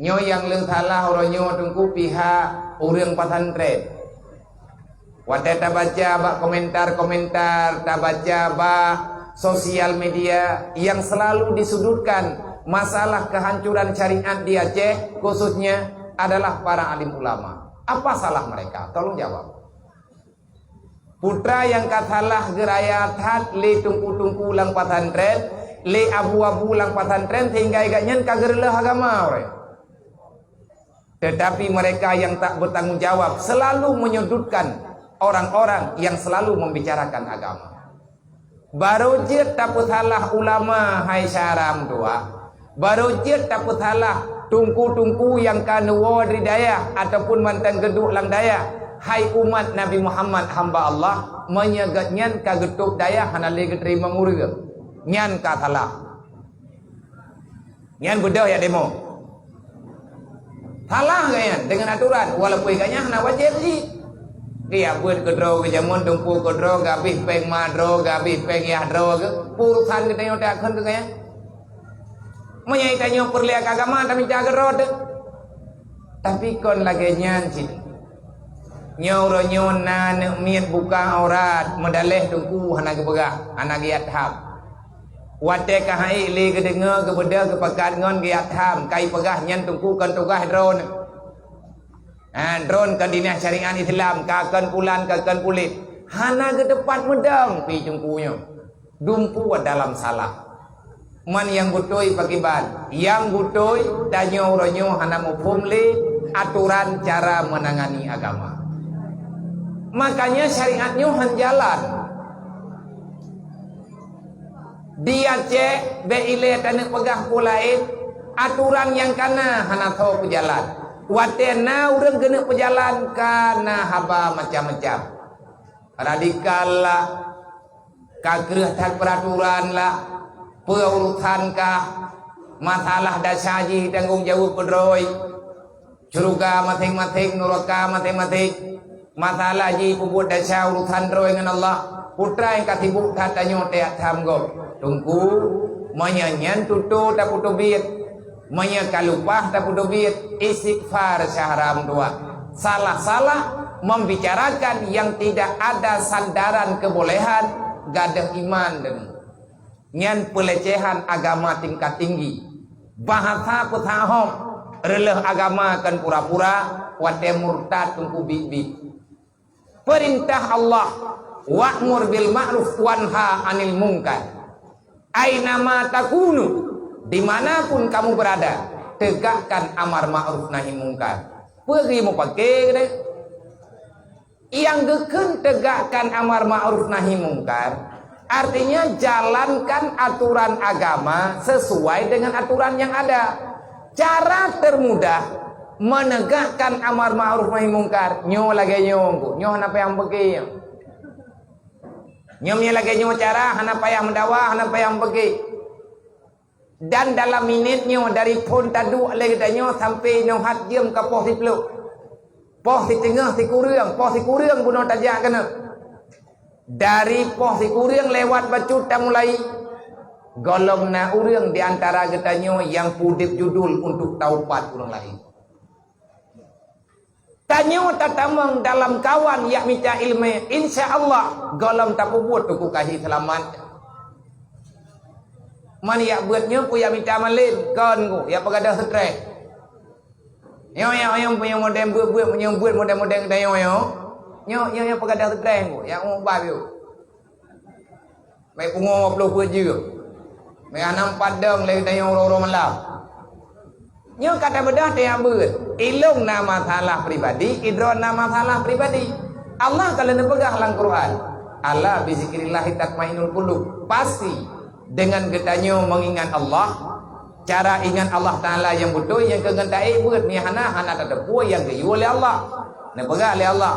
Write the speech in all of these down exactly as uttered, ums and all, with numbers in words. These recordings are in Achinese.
Nyoe nyang le salah uroe nyoe Teungku pihak ureuëng pesantren. Watée tabaca bak komentar-komentar, tabaca bak sosial media, yang selalu disudutkan masalah kehancuran syariat di Aceh khususnya adalah para alim ulama. Apa salah mereka? Tolong jawab. Putra nyang ka salah geuraya that lé teungku-teungku lam pesantren, lé abu-abu lam pesantren sehingga gobnyan ka geureuloh agama ureuëng. Tetapi mereka yang tak bertanggung jawab selalu menyudutkan orang-orang yang selalu membicarakan agama. Barô jeuet tapeusalah ulama hai syara meutuah. Barô jeuet tapeusalah teungku-teungku nyang ka neuwoe di dayah ataupun mantong geuduek lam dayah hai umat Nabi Muhammad hamba Allah, meunyoe gobnyan ka geutôb dayah hana lé geuteurimong ureuëng. Nyan ka salah. Nyan beudôh jak demo. Salah gobnyan deungon aturan, walaupun gobnyan hana wajéb jih. Geujak beuet keudroe, geujameun dumpeue keudroe, geuhabéh péng ma droe, geuhabéh péng yah droe, peue urusan geutanyoe takheun keu gobnyan. Meunyoe tanyoe peureulée agama tamita keudroe teuh. Tapi kon lagée nyan cit. Nyoe uroe nyoe na aneuk miet buka aurat, meudaleh teungku hana geupeugah, hana geujak tham. Watée ka hai lé geudeungoe, geubeudôh, geupakat ngon geujak tham, kai peugah nyan teungku kon tugaih droeneuh. Ha, droeneuh kon dinah syariat Islam, ka kon pulan, ka kon puléh. Hana geuteupat meudong pi teungku nyoe. Dumpeue dalam salah. Man nyang beutôi pakriban? Nyang beutôi tanyoe uroe nyoe hana muphom lé aturan cara meunangani agama. Makanya syariat nyoe han jalan. Di Aceh bék ilée taneuk peugah peue laén, aturan nyang kana hana tho peujalan. Watée na ureuëng keuneuk peujalan kana haba macam-macam. Radikal lah, ka kreueh that peuraturan lah, peue urusan kah, masalah dasar jih tanggong jaweueb keudroe, syeuruga maséng-maséng, nuraka maséng-maséng, masalah jih peubuet dasar urusan droe ngon Allah. Putra nyang ka sibuk that tanyoe teuyak tham gob. Teungku, meunyoe nyan tutoe tapeuteubiet, meunyoe ka leupah tapeuteubiet, istighfar syahra meutuah. Salah-salah membicarakan yang tidak ada sandaran kebolehan, gadôh iman deungon. Nyan peulecehan agama tingkat tinggi. Bahasa peusahom, reuloh agama kon pura-pura, watée murtad teungku biet-biet. Perintah Allah, "Wa'mur bil ma'ruf wanha 'anil munkar." Aina ma takunu, di mana pun kamu berada, tegakkan amar ma'ruf nahi mungkar. Peue geuh mupake deh? Nyang geukheun tegakkan amar ma'ruf nahi mungkar, artinya jalankan aturan agama sesuai dengan aturan yang ada. Cara termudah menegakkan amar ma'ruf nahi mungkar, nyoe lagée nyoe, nyoe hana payah meubeugé. Nyoe meunyoe lagée nyoe cara, hana payah meudawa, hana payah meubeugé. Dan dalam minét nyoe dari phon taduek lé geutanyoe sampai nyoe hat jeuem ka poh siplôh. Poh siteungoh sikureueng, poh sikureueng bunoe tajak keunoe. Dari poh sikureueng lewat bacut tamulai, gohlom na ureuëng di antara geutanyoe nyang peudeueb judul untuk taupat ureuëng laén. Tanyoe tatamong dalam kawan yak mita iéleumé, insya Allah gohlom tapeubuet teungku ka hi seulamat. Man yak beuet nyoe peue yak mita malem, kon ku yak peugadôh stress. Nyoe, nyoe, nyoe, nyoe model beuet-beuet, nyoe beuet model-model geutanyoe nyoe. Nyoe, nyoe, nyoe peugadôh stress ku, yak ubat yôh. Bèk pungo dua ploh peuet jeuem. Bèk hana meupadong lé geutanyoe uroe-uroe malam. Nyoe ka tabeudoh teuh nyang beuet. Ilôn na masalah pribadi, idroe na masalah pribadi. Allah ka lheueh neupeugah lam Quran, "Ala bizikrillahi tatmainnul qulub." Pasti, dengan geutanyoe meungingat Allah, cara ingat Allah Taala nyang beutôi nyang keu ngon taék beuet, meuhana hana tateupeue nyang geuyue lé Allah. Neupeugah lé Allah,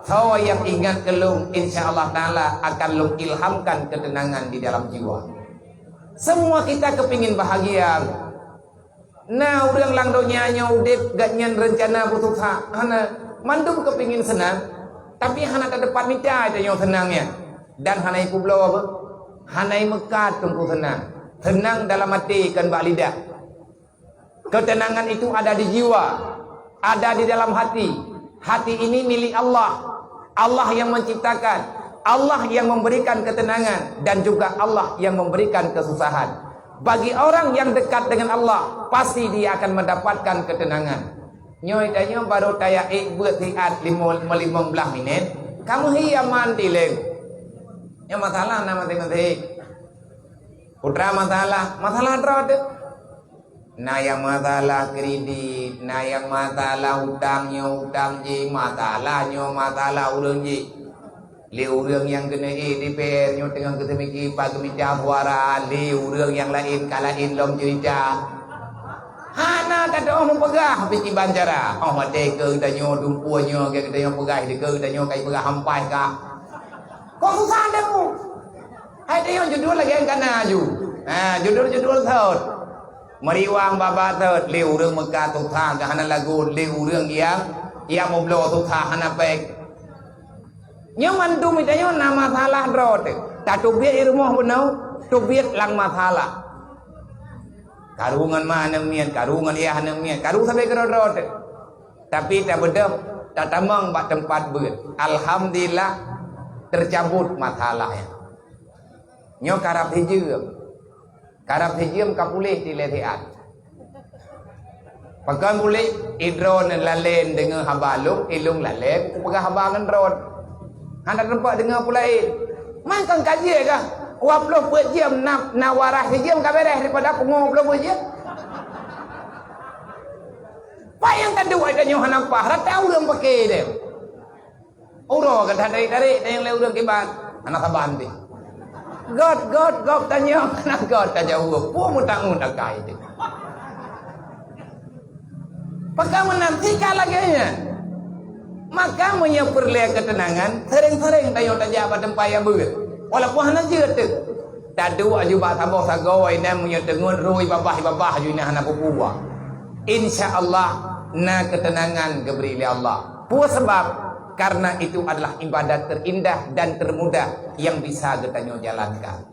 "Soe nyang ingat keu Lôn, insya Allah Taala akan Lôn ilhamkan keuteunangan di dalam jiwa." Semua kita kepingin bahagia. Na ureuëng lam donya nyoe udeb gobnyan reuncana beususah, hana, mandum kepingin seunang, tapi hana tateupat mita tanyoe seunang nyan. Dan hana ipeubloe, hana imeukat teungku seunang. Seunang dalam até kon bak lidah. Ketenangan itu ada di jiwa, ada di dalam hati. Hati ini milik Allah. Allah yang menciptakan, Allah yang memberikan ketenangan, dan juga Allah yang memberikan kesusahan. Bagi orang yang dekat dengan Allah, pasti dia akan mendapatkan ketenangan. Nyoe tanyoe baru tajak ék beuet siat limong, melimong blaih minét, ka meuhi aman tileng. Nyoe masalah na maséng-maséng. Putra masalah, masalah droe teuh. Na nyang masalah kredit, na nyang masalah utang nyoe utang jih, masalah nyoe masalah ureueng jih. Lé ureueng nyang keuneuk ék D P R nyoe teungoh geuseumiki pat geumita suara, lé ureueng nyang laén ka laén lom ceurita. Hana tatu'oh meupeugah pih kiban cara. Oh, watèe keu geutanyoe dumpeue nyoe, keu geutanyoe peugah, keu geutanyoe kai peugah hampai ka. Kok susah teuh? Hai tanyoe judul lagèe kana aju. Ha, judul-judul thot. Meuriwang baba thot, lé ureueng meukat susah, ka hana lagot, lé ureueng nyang, nyang meubloe susah, hana péng. Nyoe mandum tanyoe na masalah droe teuh. Tateubiet i rumoh bunoe, teubiet lam masalah. Karu ngon ma aneuk miet, karu ngon yah aneuk miet, karu sabe keudroe-droe teuh. Tapi tabeudôh, tatamong bak teumpat beuet. Alhamdulillah, teucabut masalah nyan. Nyoe karab sijeuem. Karab sijeuem ka puléh dilèe siat. Pakon puléh, i droeneuh lalèe deungö haba lôn, i lôn lalèe kupeugah haba ngon droeneuh. Hana teumpat deungö peue laén. Man kon ka jeuet kah? Dua ploh peuet jeuem na, na waras sijeuem ka bèrèh daripada pungo dua ploh peuet jeuem. Pat nyang taduek tanyoe hana paih, rata ureueng paké deh. Uroe ka tatarek-tarek, tanyong lé ureueng kiban, hana saban teuh. Göt, göt, göt tanyoe, hana göt tajaweueb, peue meutanggong takai teuh. Pakon meunan sika lagèe nyan. Maka meunyoe peureulèe keuteunangan, seuréng-seuréng tanyoe tajak bak teumpat nyang beuet, walaupun hana jeuet teuh. Taduek aju bak saboh sagoe inan meunyoe teungeut rhoi babah-babah aju inan hana peue-peue. Insya Allah na keuteunangan geubri lé Allah. Peue sabab? Karena itu adalah ibadat teurindah dan teurmudah nyang bisa geutanyoe jalankan.